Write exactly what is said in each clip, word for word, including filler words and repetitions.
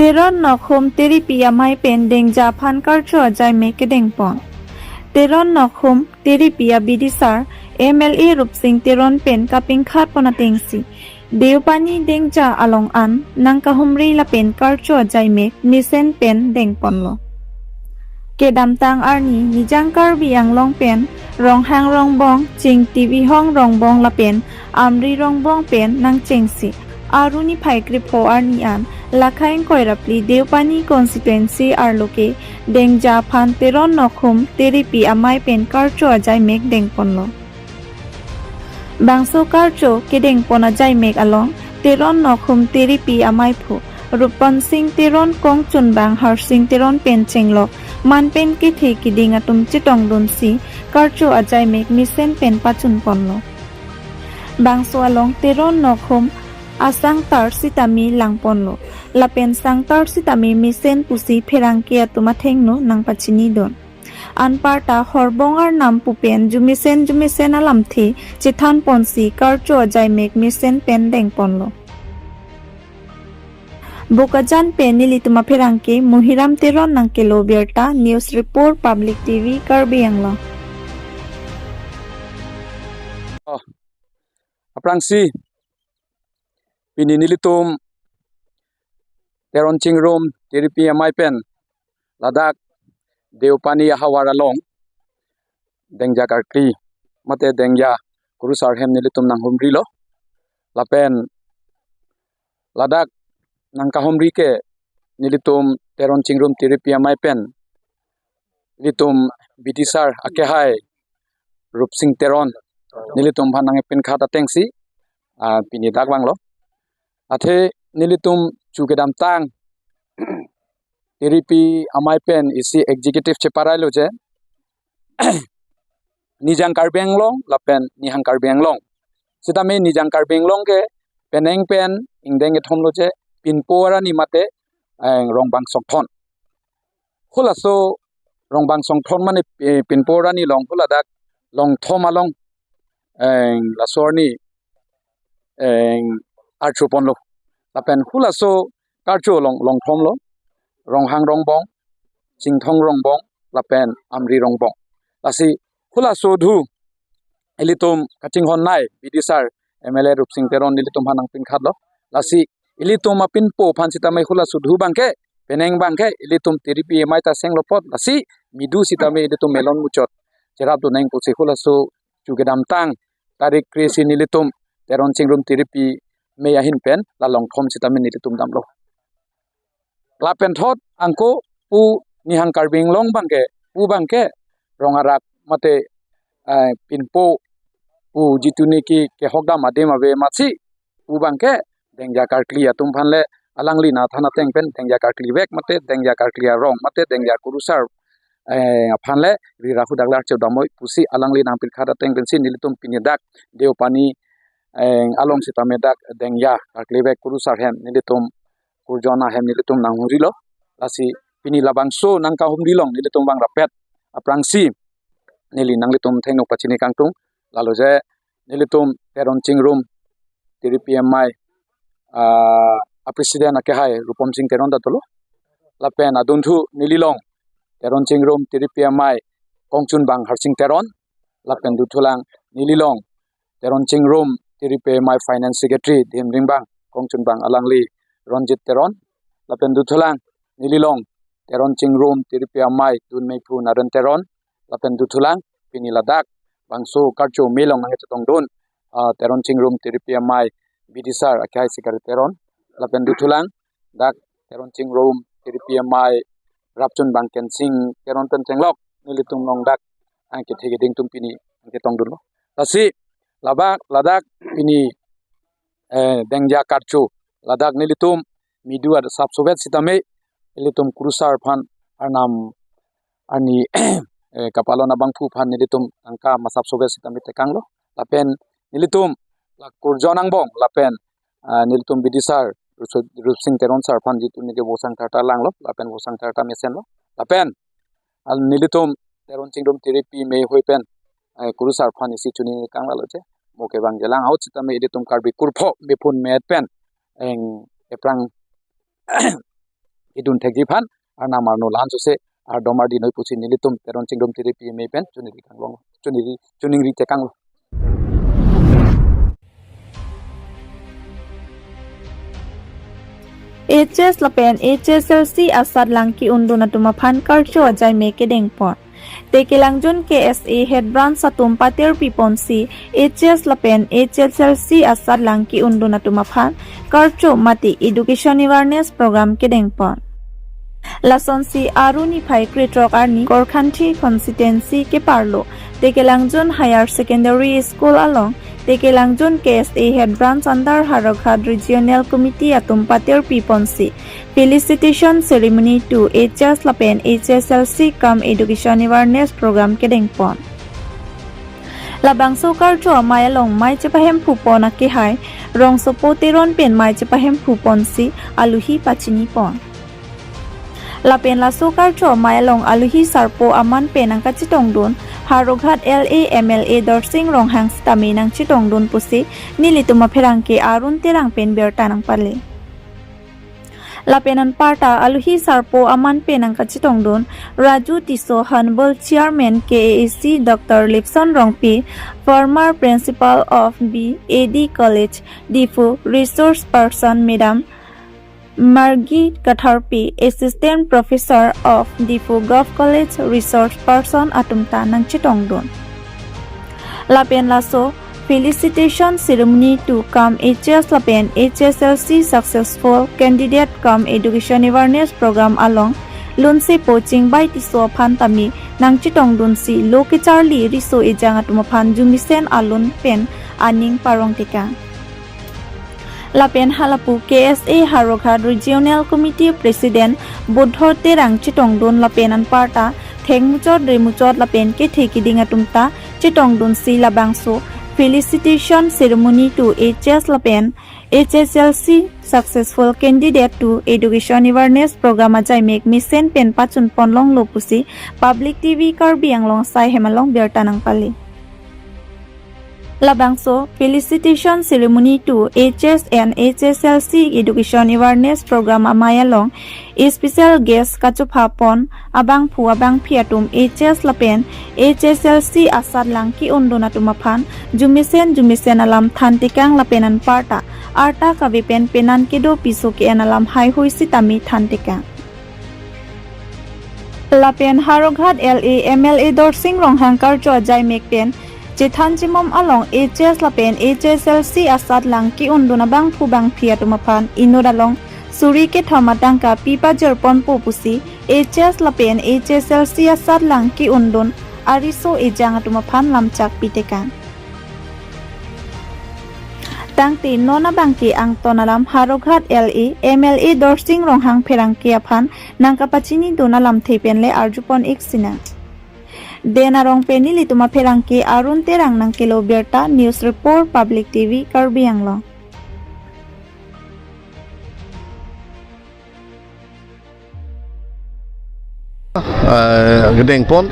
Teron Nokhum Teripi amei pen Dengja aphan karcho ajaimek kedengpon. Teron Nokhum Teripi abidisar M L A Rupsing Teron pen kapingkhatpon atengsi Deopani Dengja along an nangkahumri lapen karcho ajaimek mesen pen dengponlo. Kedamtang arni Nijang Karbi Anglong pen Ronghang Rongbong, Chingtibihong Rongbong lapen Amri Rongbong pen nangchengsi Aru niphai krepho arni an Lakhaing Koirapli Deopani constituency arlo ke Dengja aphan Teron Nokhum Teripi amei pen karcho ajaimek dengponlo. Bangso karcho kedengpon ajaimek along Teron Nokhum Teripi ameiphu Rupon Sing Teron, kongchunbang Harsing Teron pen chenglok man pen kethe kiding atum chetongdunsi karcho ajaimek mesen pen pachunponlo. Bangso along Teron Nokhum asangtar sitame langponlo. Lapen sangtar sitame mesen pusi pherangke atum athengno nangpachinidun. Anparta horbong arnam pu pen jumesen jumesen alamthe chethanponsi karcho ajaimek mesen pen dengponlo. Bokajan pen nelitum apherangke Muhiram Teron nangkelo birta, News Report, Public T V, Karbi Anglong. Oh, aphrangsi pini nelitum Teron Chingrum Teripi amei pen ladak Deopani ahavar along Dengja karkli mate Dengja kurusar ahem nelitum nanghumrilo. Lapen ladak nangkahumri ke nelitum Teron Chingrum Teripi amei pen nelitum bidisar akehai Rupsing Teron nelitum aphan nangpingkhat atengsi, ah, pini dak vanglo. Athe nelitum chu kedamtang Teripi amei pen isi executive cheparai lo je Nijang Karbi Anglong lapen Nihang Karbi Anglong. Sitame Nijang Karbi Anglong ke penang pen ingdeng kethom lo je Pinpo arni mate, eh, Rongbang Songthon. Hulaso Rongbang Songthon mane, eh, Pinpo arni along huladak Longthom along, eh, laso arni, eh, archoponlo. Lapen hulaso karcho along Longthom lo, Ronghang Rongbong, Chingthong Rongbong, lapen Amri Rongbong. Lasi hulaso adhu ilitum kachinghon nei bidisar M L A Rupsing Teron nelitum aphan nangpingkhatlo. Lasi ilitum apinpo aphan sitame hulaso adhu abangke, penang abangke ilitum Teripi amei ta senglo apot, lasi midu sitame ilitum melon muchot cherapdun nang pusi hulaso chu kedamtang tarik kre-isi nelitum Teron Chingrum Teripi amei ahin pen la Longthom sitame nelitum damlo. Lapen thot angko pu Nihang Karbi Anglong abangke, pu abangke Rong Arak mate, eh, Pinpo pu jitu niki kehokdam adim ave amatsi pu abangke Dengja karkli atum aphan le alangli nangthan ateng pen Dengja karkli vek mate Dengja karkli arong mate Dengja kurusar, eh, aphan le ri ra hu dak le archo damnoi pusi alangli nangpingkhat ateng pensi nelitum pini dak Deopani, eh, along sitame dak Dengja karkli vek kurusar ahem nelitum kurjon ahem nelitum nanghumrilo. Lasi pini labangso nangkahumri along nelitum vang rapet aphrangsi neli nanglitum athengno pachini kangtung. Lalo je nelitum Teron Chingrum Teripi amei, ah, a-president akehai Rupon Sing Teron ta dolo. Lapen adunthu neli along Teron Chingrum Teripi amei kongchunbang Harsing Teron. Lapen duthulang neli along Teron Chingrum Teripi amei finance secretary Dhimring abang, kongchunbang alangli Ronjit Teron. Lapen duthulang neli along Teron Chingrum Teripi amei dunmeiphu Naren Teron. Lapen duthulang pini ladak bangso karcho amei along nangchetongdun, ah, Teron Chingrum Teripi amei bidisar akehai Sikari Teron. Lapen duthulang dak Teron Chingrum Teripi amei rapchunbang Kensing Teron pen chenglok nelitum along dak angkethe keding atum pini nangchetongdunlo. Lasi labak ladak pini, eh, Dengja karcho ladak nelitum midu asap sovet sitame ilitum kurusar aphan arnam arni, eh, kapalon abangphu aphan nelitum tangka masap sovet sitame tekanglo. Lapen nelitum la kurjon angbong lapen, ah, nelitum bidisar Rusu-, Rupsing Teron sar aphan jitu niki vosang tharta langlo lapen vosang tharta mesenlo. Lapen, ah, nelitum Teron Chingrum Teripi amei ahoi pen, eh, kurusar aphan isi chini kanglo je. Mo kevang jelang ahut sitame ilitum Karbi kurpho mephun me-et pen, eng, ephrang kedun thekji aphan arnam arno la-an sose ardom ardi noi pusi nelitum Teron Chingrum Terepi me pen choningri kanglong, choningri, choningri tekanglo. H S lapen H S L C asatlang ki-undun atum aphan karcho ajai me kedengpon. Tekelangjun K S A Head Branch atum patir piponsi H S lapen H S L C asatlang ki-undun atum aphan karcho mate education awareness program kedengpon. Lasonsi Aru niphai krethrok arni Korkanthi constituency keparlo Tekelangjun Higher Secondary School along Tekelangjun K S A Head Branch under Howraghat Regional Committee atum patir piponsi felicitation ceremony to H S lapen H S L C cum education awareness program kedengpon. Labangso karcho amei along mei chepahemphupon akehai Rongsopo Teron pen mei chepahemphuponsi aluhi pachinipon. Lapen laso karcho amei along aluhi sarpo aman pen nangkachetongdun Howraghat L A M L A Dorsing Ronghang sitame nangchetongdun pusi nelitum apherangke Arun Terang pen birta nangpale. Lapen anparta aluhi sarpo aman pen nangkachetongdun Raju Tisso Honorable Chairman K A A C, Doctor Lipson Rongpi, former principal of B A D College, Diphu, resource person Madam Margie Katharpi, Assistant Professor of Diphu Govt College, resource person atum ta nangchetongdun. Lapen laso felicitation ceremony to cum H S lapen H S L C successful candidate cum education awareness program along lunsepo Chingbai Tisso aphan tame nangchetongdunsi lo kecharli riso ejang atum aphan jumisen alun pen aning parong tekang. Lapen halapu K S A Howraghat Regional Committee President Buddho Terang chetongdun lapen anparta thengmuchot remuchot lapen kethe kiding atum ta chetongdunsi labangso felicitation ceremony to H S lapen H S L C successful candidate to education awareness program ajai mek mesen pen pachunpon longlo pusi Public T V Karbi Anglong asai hem along birta nangpale. Labangso felicitation ceremony to H S and H S L C education awareness program amei along special guest kachophapon abangphu abangphi atum H S lapen H S L C asatlang ki-undun atum aphan jumisen jumisen alam than tekang lapen anparta arta kave pen penan kedo piso ke-en alam haihui sitame than tekang. Lapen Howraghat L A M L A Dorsing Ronghang karcho ajai mek pen chethan chimom along H S lapen H S L C asatlang ki-undun abangphu bangphi atum aphan inut along suri kethom atangka pi pajirponpo pusi H S lapen H S L C asatlang ki-undun ariso ejang atum aphan lamchak pi tekang. Tangte non abangke angton alam Howraghat L A M L A Dorsing Ronghang pherangke aphan nangkapachinidun alamthe penle arjupon ik sinang. Den arong pen nelitum apherangke Arun Terang nangkelo birta, news report, Public T V Karbi Anglong. Eh, kedengpon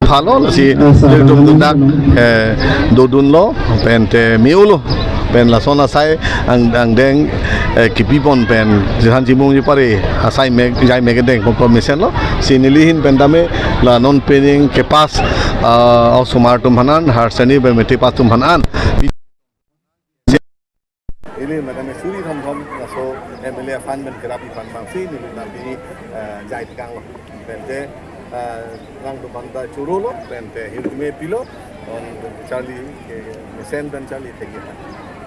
phalo lasi nelitum dak, eh, dodunlo, pen te miulo, pen lason asai ang, angdeng, eh, kipipon pen chethan chimungji pare asai mek, jai mek kedengpon permission lo, si neli ahin pen tame la non pening kepass, ah, osomar atum aphan an, higher secondary pen matric pass atum aphan an. Ili madam suri thom thom laso M L A aphan pen kerap aphan bangsi neli nangpi, eh, jai tekanglo. Pen te, eh, nangtum aphan ta chorolo, pen te hirjume pilo, on charli, eh, mesen pen charli thekji.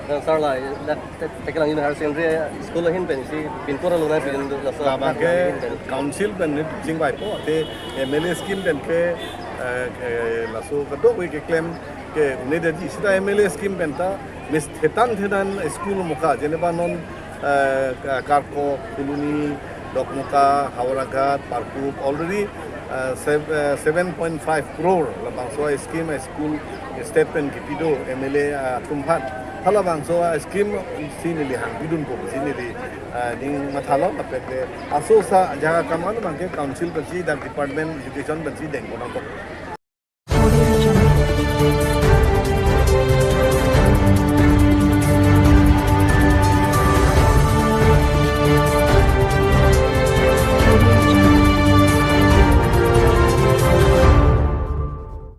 Nang sar la, dak te, Tekelangjun Higher Secondary School ahin pensi pinpur lo nangpidun laso. Labang ke ahin pen. Council pen ni chingvaipo, te M L A scheme pen ke, eh, ke laso kadokave keklem ke-un-edetji, seta M L A scheme pen ta, mis thetan thetan school moka, jeneba non, eh, Ka-, Karkok, Phuloni, Dokmoka, Howraghat, Parkup, already, eh, sev-, eh, seven point five crore labangso scheme school state pen kipi do M L A, eh, atum aphan. Halabangso scheme si neli hangpidunpo, si neli, eh, ning mathalo, lapen ke aso sa jaga kam an abangke council pensi dak Department Education pensi dengpon nangkok.